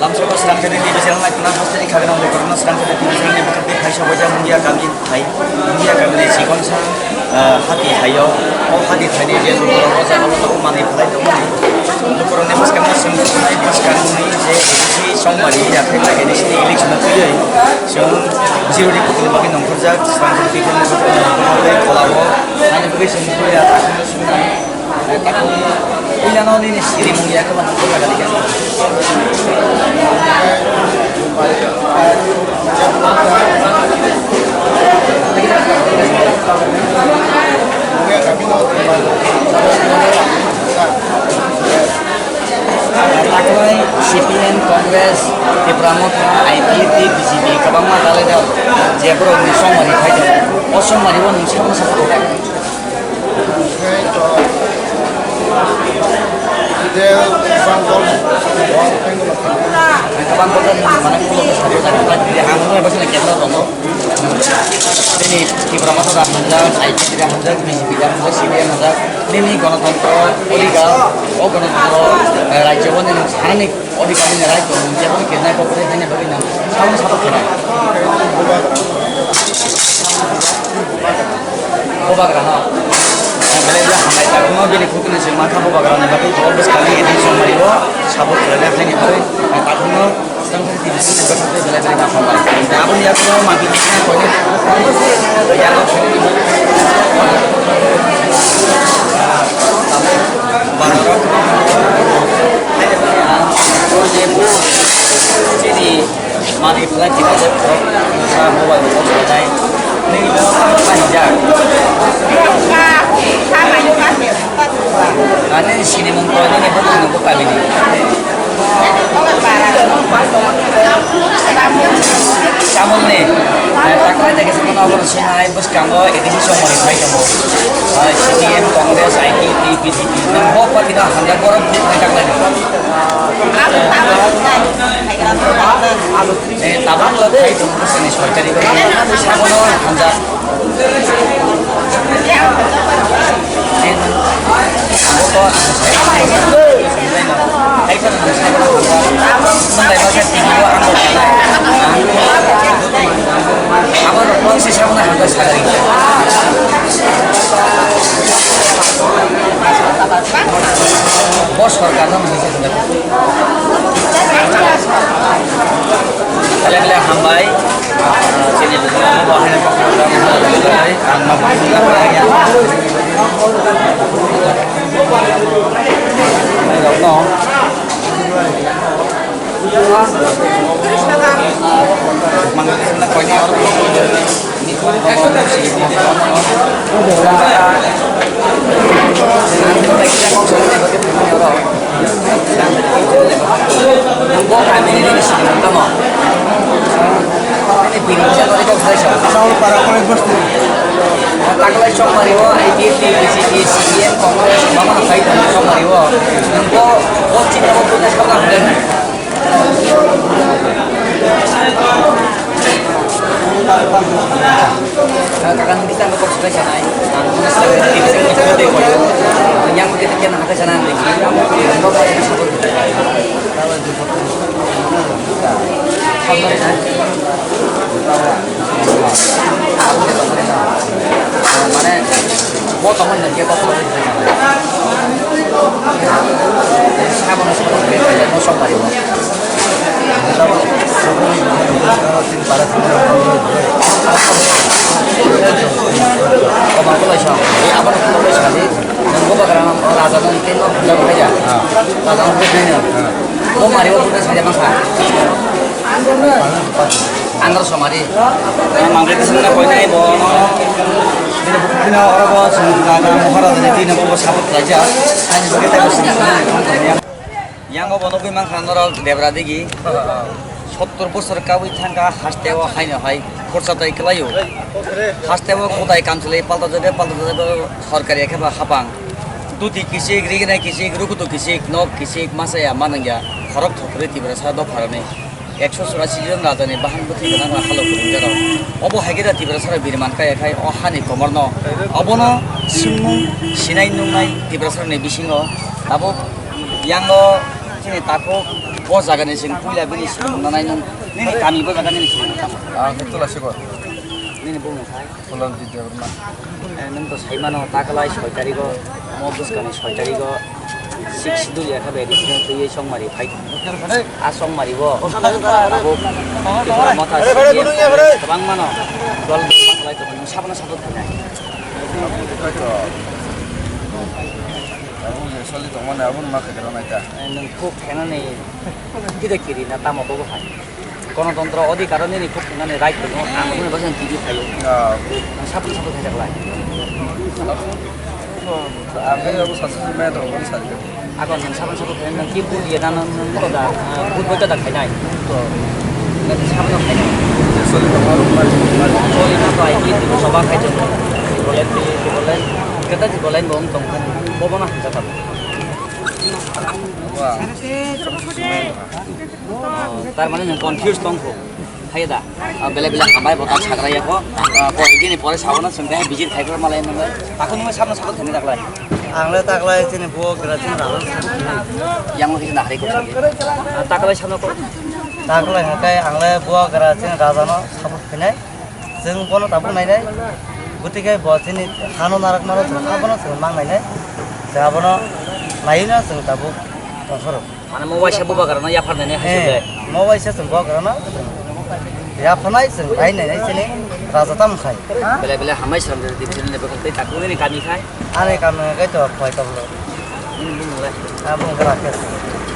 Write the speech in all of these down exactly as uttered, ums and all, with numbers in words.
Lamsoko Srangkhati T V channel nai khna hasteni khagna hwnwi korokno Srangkhati T V channel ni bwkhak tei phaisa boja Mungia kami thai, Mungia kami ni chikonsa, ah, hati thaio, o hati thaini je borok o jaga o tongo manwi phalai tongmani. Lukurokni bwskango chwng nai bwskangni je A D C songmani ya khe lagini sini election o twiwi chwng chiruri kutung bagwi nongkhorjak Srangkhati T V channel ni bwkhak tei pholao ani bagwi chwng twiwi ya. Puilano nini sirimung ya khe mano kok kagari khe. Takhwlai C P M, Congress, Tipra Motha, I P F T, B J P kwbangma dalai dal je borokni songmani phai tongo. O songmani o nwng sakno sakha khe. Ang kwbang kotor ni mane ulo ko sabo jani ta kiri ang no eba sene kebra tongo. Nini Tipra Motha da hamjak, I P F T da hamjak, B J P da hamjak, C P M hamjak. Nini gonotantro odhikar, o gonotantro, eh, rajyo bo nini sanani odhikar nini right tongo, jebo ni kirnai kokore haini bagwi nang saboni sabo khenai. Bubagra no. Belai belai hambai, takhukno bini khukni se mankha bubagra ni bagwi bo bwskangni ini songmani bo support khlaina haini bagwi takhukno Srangkhati T V ni bagwi belai belai ma hambai. Aboni yago ma bini kha koi yago Manwi phalai tini je borok sa mobile bo tongthai. Nini bo tamo painjak. Ani sinimung ko nini bo tamo ko pabini. Tamoni. Takla jagi sama na obo sinai. Bwskango A D C songmani phai tongo. Ah, C P M, Congress, I P F T, B J P, nwng bo party no hamjak, borok buphai taklaini. Eh, tabuk lo phai tongo bwskangni sorkari bai. Sabono hamjak. Eh, nwng abo to ang sai. Hai kono nwng sabono hamjak. Nwng bai baksa T V o ang bo. Abo rok no se saboni hamjak sagari. Bo sorkar no mungsa hinjak. Belai belai hambai. Chini bo hai na ang ma. Taklai chongmari o I P F T, B J P, C P M, Congress, bangma phai tong chongmari o. Nang bo, bo chini abo business kama hwnwi. Kakang di sana kok sudah sanai. Nang business kami di sana kok sudah koyo. Yang kita kena makan sana nanti. Nang bo kaya support. Mane, bo tongmani hwnkhe kok tongmani hwnkhe. Sabono sabono bebak no sok paribo. Komal kwlai sa, abono kwlai sa di. Nwng bo bagra raja no tei no phunjak khaija. Raja no phunjak khaija. Bo mari o phunjak saja bangsa. Andro somari. Mangkhe tisana koinai bo. Bini bukhuktino oro bo chwng raja Maharaj ni twi no bo support khlaijak. Ani bagwi tei bo chwng yang bo nugwi mankha norok Debra digi. Sottor bosor kabwi thangkha haste o haino hai khorsa tai kwlaio. Haste o khudai kamchwlwi palta jagwi palta jagwi sorkari khe ba hapang. Duti kisik, riginai kisik, rukutu kisik, nok kisik, masaya manangya, khorok thopri Tiprasa dopharani. Ekso churasi jon rajani bahan bwthai gwnang rok halo kwrwngjarok. Obo hai khe da Tiprasarok biri man kaya khai o hani komorno. Obono swngmung sinai nungnai Tiprasarokni bisingo tabuk yango chini takhuk O jaga ni sing puila bini sing nanai nung nini kami bo jaga nini sing tamo. Ang khe Tula Sikor. Nini bumung khai. Pulam di Debbarma. Eh, nung to sai mano takalai soi tarigo, mo bwskang ni soi tarigo, six schedule ya kha bai additional twi songmari phai. A songmari bo abo Tipra Motha C D M kwbang mano dol takalai to nung sabana sabot khainai. Abo je soli tongmani abo ma khe rw naita. Eh, nung khuk khainani kida kiri na tamo bobo hai. Gonotontro odhikar nini khuk nani right tongo, ang boni bagwi ang tigi phaio. Ah. Ang sapri sapri khaijak lai. Ang khe abo sasu me to boni sari. Ako nang sapri sapri khai nang ki bud ye nang nang ko da, ah, bud boi da khainai. To. Nang sapri khainai. Sorry, to maru maru maru. Sorry, na to ai ki tu sabha khai jok. Bolen di, bolen. Kata di bolen bom tong. Bobo na jaka. Wah. Tar mane nwng confuse tong kho. Hai da. Ah, bele bele hambai bo tak sagra ya kho. Ah, ko gini pore sabona sung dai bijir khai kor malai nang. Takun mo sabna sabot thani daklai. Ang le taklai chini bo gra chini raja. Yang mo kisa nahari ko. Ah, taklai sabna ko. Taklai hakai ang le bo gra chini raja no sabot khinai. Chwng bono tabuk nainai. Gotike bo chini hano narak mano chwng abono chwng mang nainai. Chwng abono naiwi no chwng tabuk tongthoro. Mane mo waisa bubagra no yaphar nainai hai se. Eh, mo waisa chwng bubagra no chwng yapharnai chwng bai nainai chini raja tamo khai. Bele bele hambai swnam de division level khai tei takung ni kami khai. Ani kami khai to khoi to bolo. Ini bumung le. Ah, bumung khe Rakesh.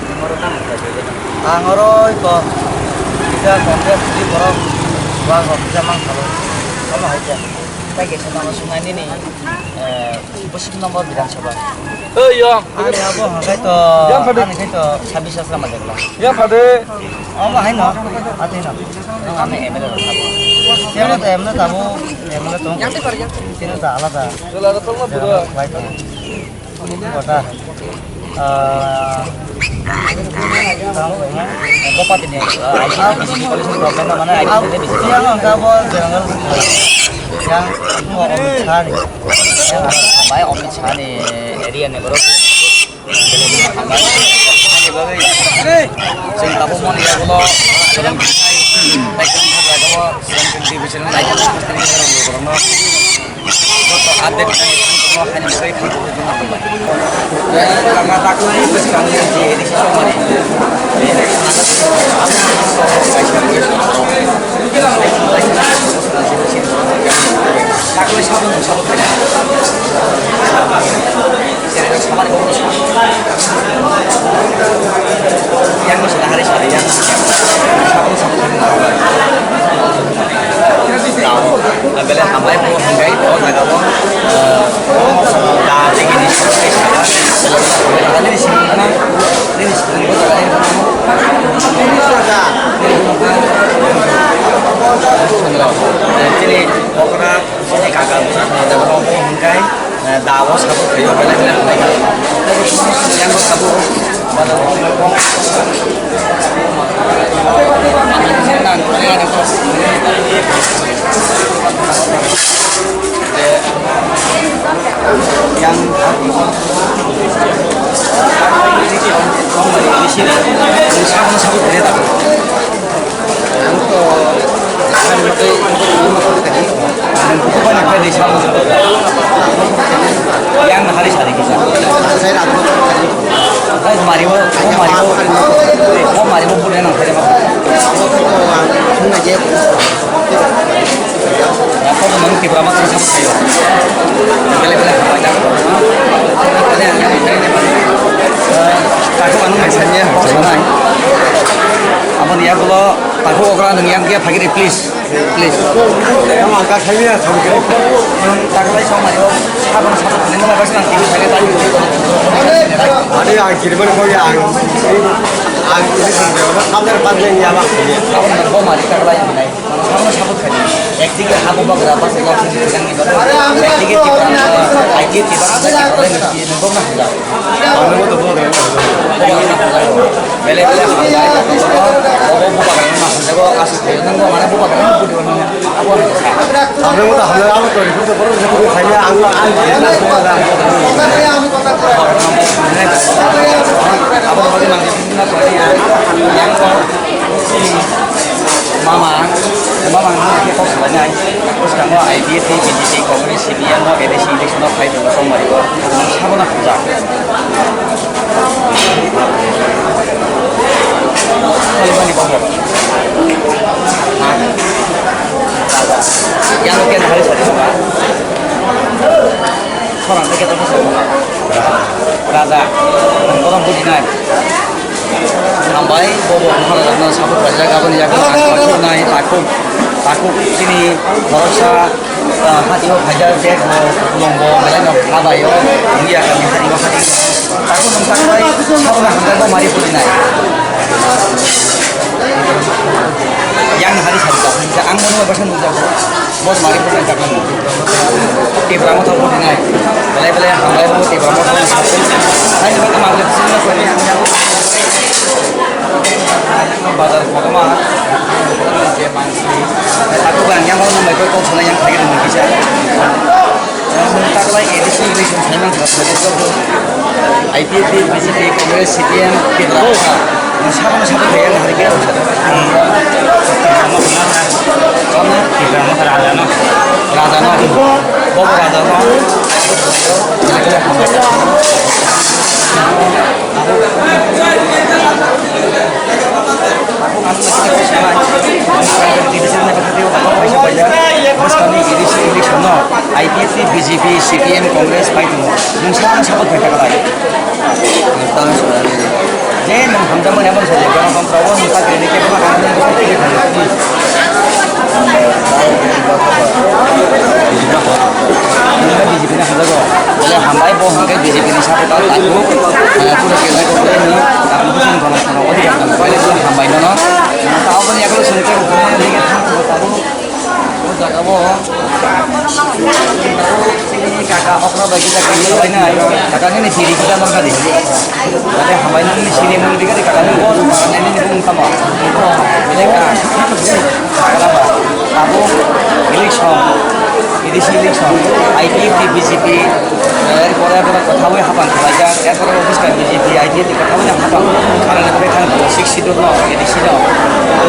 Ini moro tamo khai de. Ang oro to kisa Congress di borok bang kisa mang khalo. Tamo hai khe. Tai kisa tamo sungai nini. Eh, Bwswk number Bidhan Sabha? Ei, yong. Ani abo hwnkhai to, Yang phadi. Ani khai to sabis asra ma degla. Yang phadi. Omo hai no, ati no. Nang ami M L A rok sabo. Sino to M L A tabo, M L A tong. Sino to alada. Jela rok tong na pura. Jela rok lai tong. Kota. Ah, Bupati ni, ah, I T ni B J P college ni government na mana I T ni B J P. Yang ang kabo general yang mo Amit Shah ni. Yang ang bai Amit Shah ni area ni borok. Sing tabu mon ya bolo. Sing tabu mon ya bolo. Joto update nai thango haini bagwi thango jono hambai. Lama takhwlai bwskang ni je edisi somani. Takhwlai sabon sabon khaina. Yang masih hari sari yang. Sabon sabon khaina. Tao, abele hambai bo hingkai o jaga o, eh, da digi ni sabo kai sabo. Ani sini kana, ani sini bo jaga ni. Chini okra, chini kaka, jaga o hingkai. Eh, da o sabo khayo, belai belai khlai kha. Yang bo sabo, bazar o khlai kha. Yang sabo sabo khlai kha. Ang to, ang to, ang to, ang to, ang to, yang hari sari kisa. Saya nak. Guys, mari wo, oh, mari wo, oh, mari wo, boleh nang, saya mau. Apa tu, mana Tipra Motha ni sama saya. Bela bela apa ya? Ada yang, ada yang, eh, aku anu misalnya, misalnya. Apa ni ya, kalau aku okra nang yang dia pakai, please. Please. Ang ang ka thangya thang khe. Taklai song mari o. Sabon sabon ni nama bas nang kiri thangya tadi. Ani ang kiri mana kau ya ang. Ang ini sing dia mana kamera pan yang ya bang. Sabon nang bo mari taklai nai. Sabon sabon kani. Ekdike habu bak raba se lok sing kiri nang ni bak. Ekdike tiba. Aje tiba. Bele bele. Obo bak raba. Mama, mama ang khe kok salainai. Bwskango I P F T, B J P, Congress, C P M no A D C election no phai tongo tongmani bo. Sabona hamjak. Khalimani bo. Yang khe hari sari ba. Khorang khe ta. Raja, ang bono bujinai. Hambai, bobo wngkha rajakno support khlaijak, aboni yago ang khoroknai takhuk, takhuk chini khoroksa, ah, hatio khaijak, bag bo, bolong bo, belai no kha bai o, wngya kami hatio hati. Takhuk nwng takhuk bai, saboni hamjakgo mari bujinai. Yang hari sari tak, ang bono bai baksa nukjago. Bos mari pun tak kan. Tipra mo thok pun nai. Belai belai hambai mo Tipra mo thok. Hai ba ma le sini ko ni. Bazar ko ma. Aku kan yang mau nambah kau kau yang lagi nunggu bisa. Yang tak lagi di sini di sini saya nang. I P F T, B J P, Congress, C P M, Tipra. Sabang sabang kaya hari kaya. Raja no. Bobo raja no. Bwskangni A D C election no I P F T, B J P, C P M, Congress pai tongo. Nwng sabang sabang kaya kalai. Tamo sanani. Je nwng hamjakmani aboni sajak, jonogontro o nwng ta kiri khe bono hamjakmani bwsai kiri khe. Nwng B J P ni hamjago. Bole hambai bo hwnkhe B J P ni support o takhuk. Pura khe nai khe nwng tabuk bwsani gana sano odhikar dong. Paile bole hambai nono. Ta oboni yago songkhe rukmani hwnkhe thang tabuk. O jaga o chini kaka okra bai kisa kini bai nai. Kaka nini siri kisa nang kari. Kaka hambai nini siri nang dikari kaka nini bol nini bung tamo. Bini kaka. Kaka ba. Abo election. A D C election. I P F T, B J P. Erpore abo kwthaui hapan khlaijak. Erpore office ka B J P, I P F T kwthaui hapan khlaina bagwi thang six schedule no, A D C no.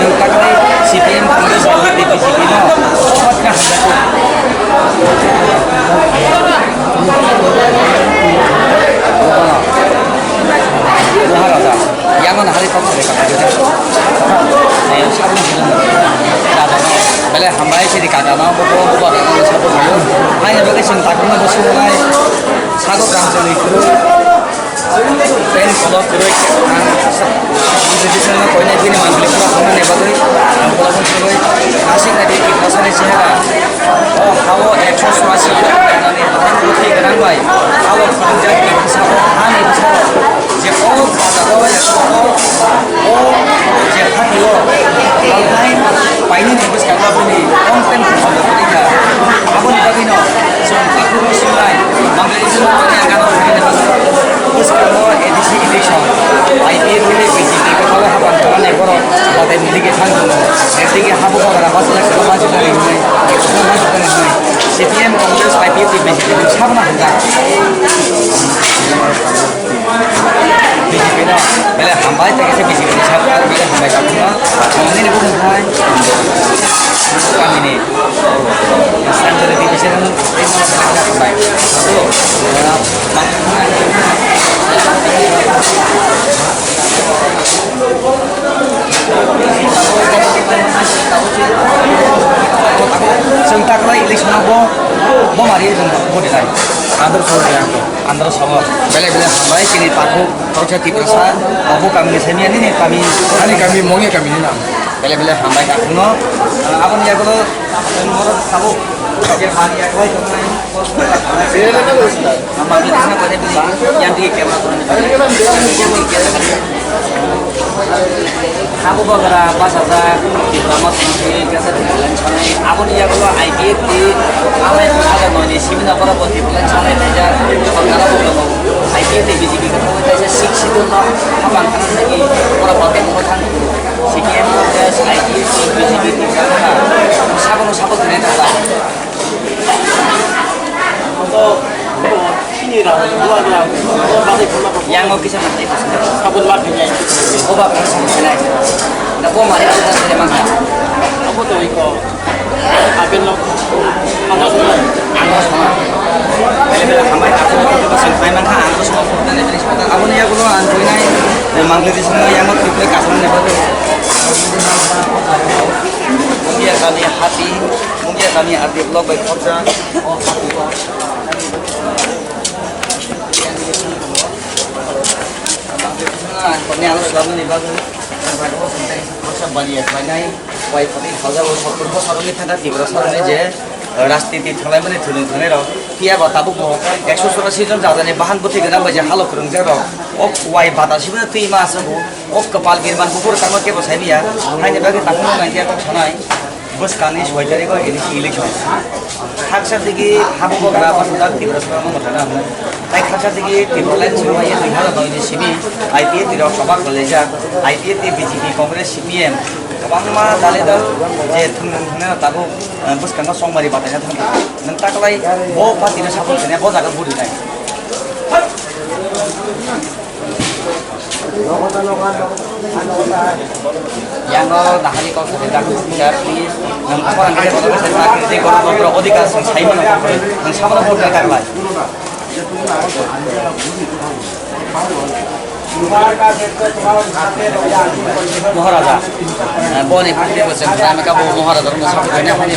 Nwng takhwlai C P M, Congress, B J P, B J P no. Sobat ka hamjak. Maharaja. Yang mana hari kau sampai kata dia? Eh, sabu ni film. Raja no. Bele hambai sini kata no, bo bo bo bo. Hai ni bele sini takut na bosu nai. Sago kang sini kuru. Pen kolok kuru. Ang traditional na koi na bini mangkli pura khamna ne bagwi. Ang kolok kuru. Nasik na di pasal ni sihara. O hao ekso churashi. Ang buti ganang bai. Hao khamjak ni bwsa o hani bwsa o. Je o bwsa o, o je hati o, palnai paini ni bwskango bini content khe habo tongkha. Aboni bagwino chwng takhuk sinai, Bangladesh ni bagwi ang gana phai nai bwskango A D C election, I P F T ni B J P kwchalo hapan khalanai borok, batai ni dige thang tongo. Ekdige habo bagra bachajak saka bachajak hinwi, saka bachajak hinwi, C P M, Congress, I P F T, B J P ni sabna hamjak. B J P no belai hambai, tei kaisa B J P ni sak, aro belai hambai tabukno. Nini bumung hai kamini Sanjay Division, tei no belai hambai. Chwng taklai election o bo, bo mari chwng bo dinai. Andhra Songor. Andhra Songor. Belai belai hambai chini takhuk. Kaisa Tiprasa, obo kami ni semi ani ni kami. Ani kami Mongya kami ni nam. Belai belai hambai kakhungno. Aboni yagulo, moro sabo. Je hani yagulo. Ama ni sana pada bini yang di camera tu. Abo bagra bachajak, Tipra Motha ni kasa Tipraland sanai. Aboni yagulo I P F T, amai bwsajak noi ni simi na borok bo Tipraland sanai laijak. Sorkar abo tongo. I P F T B J P khe thangwi kaisa six schedule no hapan thangna nagi borok bo tei mungwi thang. C P M Congress, I P F T, Oke, sama saya. Sabun lagi nih. Oh, Bapak, sama saya. Nggak mau mari, kita sudah makan. Apa tuh, Iko? Abin lo. Apa tuh? Angkos, Mama. Bele bele hambai, aku mau ke pasang, main makan, angkos mau ke tane, terus makan. Aku nih, aku lo, angkos ini. Dan manggil di sana, yang mau triple kasih, nih, baru. Mungkin kami hati, mungkin kami hati, lo baik kerja. Oh, hati, Pak. Ang kami ang swlamani bagwi ang bai o swngjak baksa baliya khlainai, wai phani salsa o sottor bosor wngwi thangkha Tiprasarokni je rajniti thanglaimani thwlwng thangnairok. Phiya ba tabukbo ekso churashi jon jajani bahan bwthwi gwnang bai je halok kwrwngjakrok o wai bata sibino twi ma aswk o kwpal birman buphuru tamo kebo saimanya. Haini bagwi tabukno nangkhe kok sanai. Bwskangni soi tarikh o A D C election. Khaksa tigi habugra bwsajak Tiprasarokno mwthangna hwnwi. Tai khaksa tigi Tipraland songma ye dui hazar noi ni simi I P F T rok choba khwlaijak. I P F T, B J P, Congress, C P M kwbangma dale dal je thwngthwng thwngnairok tabuk, eh, bwskango chongmari bataina thangkha. Nwng taklai bo party no support khainai, bo jaga buri nai. Yang o dahani kok sari dak sir, please. Nang apa ang kaya kota kota tak kiri kota kota odikar sing sai mana kok. Nang sama mana kok tak lai. Maharaja. Eh, boni putri bosong kami kabu Maharaja rumah sakit ini hanya.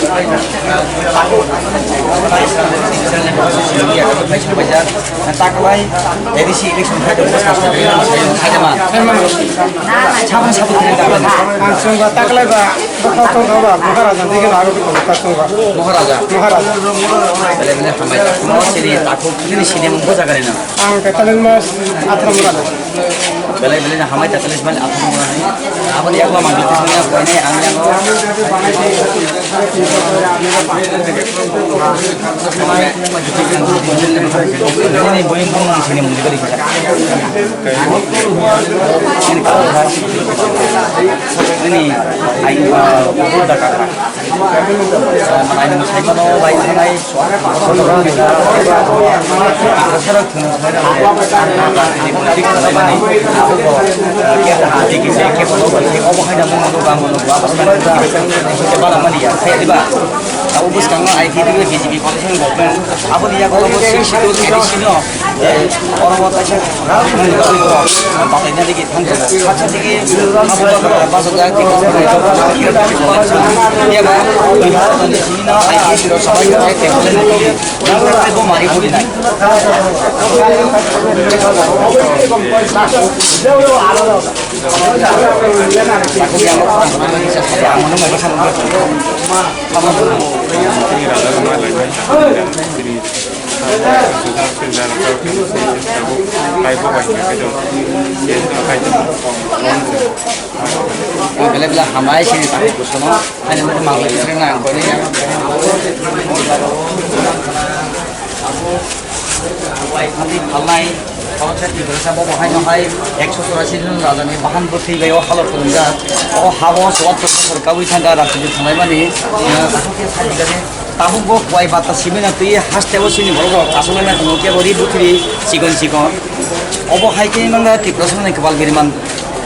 Taklai, A D C election khai dong, bos kasih dong, saya khai dong, saya khai dong, sabun sabun kiri taklai. Ang sungguh taklai ba, bakal tong ba, Maharaja, tiga baru kita bakal tong ba. Maharaja. Maharaja. Bele bele hambai. Mau sini takut, ini sini mau jaga ini. Ang katalan mas, atra murada. Belai belai no hambai ta telis mani aphuru mani. Aboni yakla mangli tisini ya koine ang yang o. Ini boy pun nang sini mungkin kita. Ini kalau ini ayo udah kakak. Manai nung sai mano, bai thanai, obo hai na mung mano, bang mano, bang mano, bana mani ya, saya di ba. Abo bwskango I P F T B J P coalition government, aboni yago obo six schedule A D C no. Oro bo kaisa bataina digi thang jago. Saksa digi abo basa jak, ya ba, sini na I P S rok sabai ya, table ni. Bo mari budi nai. Aku yang mau, aku yang mau, aku yang mau. Belai belai hambai sini tak kusono. Ani mungkin mangla kisah nang kau ni. Bai khati phalnai, khoroksa Tiprasa bo bo haino hai ekso churashi jon rajani bahan bwthwi bai o halok kwrwngjak. O habo chuattor bosor kabui thangkha rajniti thanglaimani. Tabuk bo kwai bata simina twi haste o sini borok rok aswk nai tongo kebo ri bwthwi chikon chikon. Obo hai khe mangkha Tiprasa ni kwbal biriman.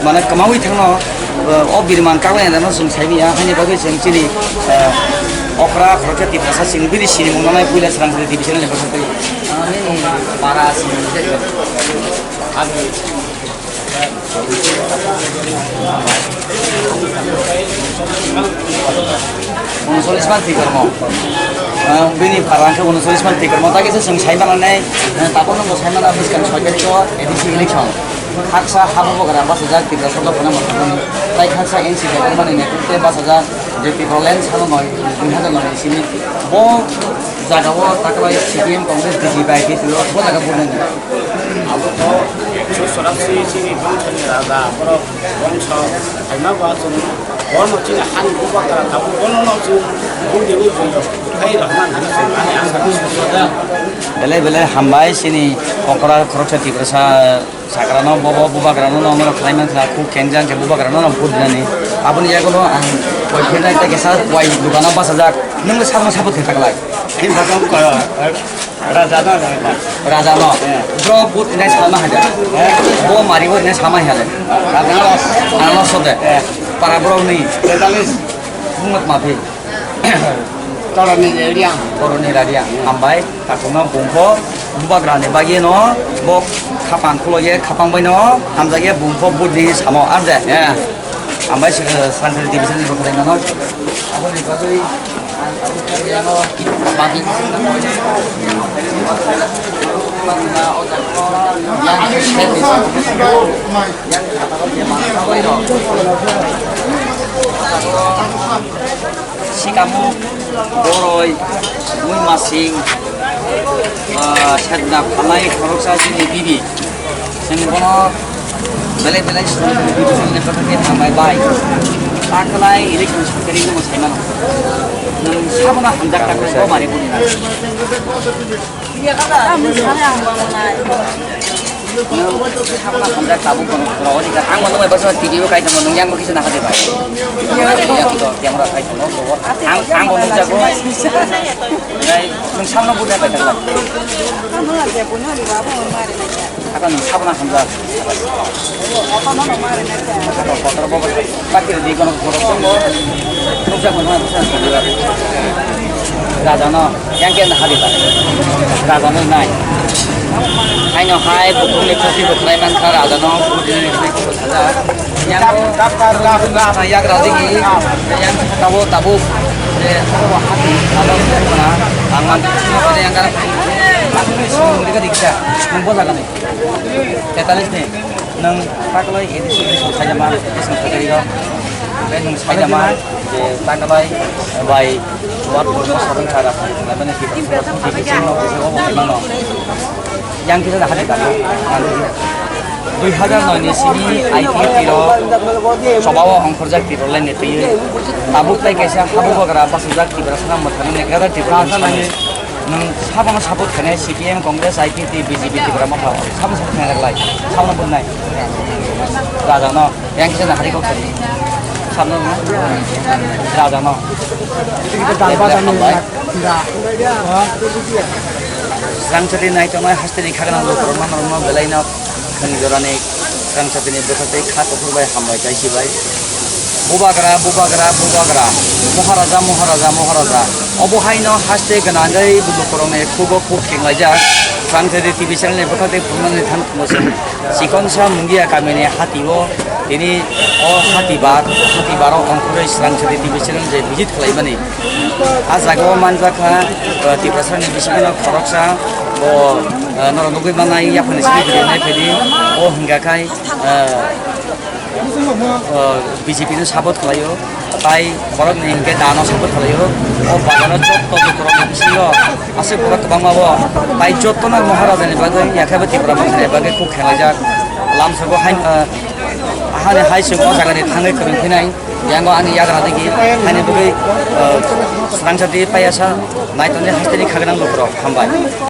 Mane kwmawi thangno, eh, o birman kawi andano chwng saimanya, haini bagwi chwng chini, eh, okra khoroksa Tiprasa chini bini sinimung nanai puila Srangkhali division ni bwswk twi. Ani para sinimung se ani. Uncholish man twi kormo. Ah, bini para hwnkhe uncholish man twi kormo. Ta kisa chwng sai mananai, eh, tabuk nungbo sai mana bwskang soi tarikh o A D C election. Khaksa habo bogra bachajak Tiprasa dophano mwthangmani. Tai khaksa N C P dophani netrite bachajak je Tipraland salo noi, dui hazar noi ni simi. Bo jaga o taklai C P M Congress B J P I P T o bo jaga burnani. Abo to Iswar Sorak si chini bongso ni raja, borok bongso, haima ba chwng, bono chini hani bubagra tabuk bono no chwng budi wi buyo, khai rokna nang chwng ani asa ni sujada. Belai belai hambai chini okra khoroksa Tiprasa sakrano, bobo bubagrano no norok khlai mankha, kuk khengjang khe bubagrano no vote dinani. Aboni yagulo ang koi phirnai tei kisa wai dukano bachajak, nwng sakno support khe taklai. Raja no. Raja no. Eh. Bro vote dinai sama haja. Eh. Bo mari bo dinai sama haja. Raja no. Ano sode. Eh. Para bro ni. Tetalis. Bungat mafi. Toroni Radiang. Toroni Radiang. Hambai, takhukno bumpo bubagrani bagwi no bo khapang khulo ye khapang bai no hamjak ye bumpo budni samo arde. Ya. Hambai sir Central Division ni rokha no. Aboni bagwi ang abo kariya no bagi. Sikamo boroi, mui masing, ah, sedna phalai khoroksa chini bibi. Chwng bono belai belai swnamwi bibi chwngni kotha khe hambai bai. Takhwlai election sakari no sai mano. Nwng sabono hamjak takhwlai bo mari buni na. Tamo sana ang banganai. Nwng sakno hamjak tabuk bono pura odhikar. Ang bono bai bwswk T V o kai tongo, nwng yang bo kisa nahadi bai. Yang to, yang ora kai tongo, bo. Ang, ang bono jago. Nai, nwng sakno buda bai tangla. Aka nwng sakno hamjak. Aka kotor bo. Bakir di kono kotor tongo. Nukjak mano bwswk hamjak. Raja no. Yang khe nahadi ba. Raja no nai. Haino hai bukhuk ni khoti bukhuk nai mankha raja no. Yang yak raja ki. Yang tabo tabo. Je abo hati abo na. Ang man. Yang kan. Aku ni semua mereka diksa. Nunggu lagi ni. Tetalis ni. Nung taklai A D C ni saijama. Saijama. Nung saijama. Je taklai. Bai. Buat buat sabun cara. Laban ni kita. Kita semua bisa ngomong. Yang kita dah hadir kan. Dui hajar noi ni simi I P T ro. Sobawo hongkhorjak tiro lai ni twi. Tabuk tai kaisa habu bagra pasujak tibra sana motani nekada tibra sana. Nwng sabono support khainai C P M, Congress, I P T, B J P, Tipra Motha. Sabono support khainai lai. Sabono bwrwnai. Raja no. Yang kisa na hari kok sari. Sabono na. Raja no. Rang sari nai tongnai hasteni khagna lo korma norma belai no. Khani jorani rang sari ni bwkha tei kha kuphur bai hambai tai si bai. Bubagra, bubagra, bubagra, moharaja, moharaja, moharaja. Obo haino haste gwnangwi budukrokni khugo khuk khenlaijak. Swrangchari T V channel ni bwkhak tei phunuknani thang tongo chwng. Chikonsa Mungia kamini hatio tini o hati bar, hati baro ongkhorwi Swrangchari T V channel je visit khlaimani. A jagao manjakha, eh, Tiprasani bisingno khoroksa bo, eh, norok nugwi manai yaphangni simi video nai phaidi. O hwnkha khai, eh, o, B J P no support khlaio, tai borok ni hwnkhe dano support khlaio. O bazar o jotto lukurok ni bisingo aswk borok kwbangma bo, tai jotto no Maharaja ni bagwi, yakhe bo Tipra Motha ni bagwi kuk khenlaijak. Lamsoko hai, o, ahani hai se o jaga ni thangwi kwrwng phinai, yango ani yagra digi haini bagwi, o, swrangsa twi paiyasa naitonwi hasteni khagwnang lukurok. Hambai.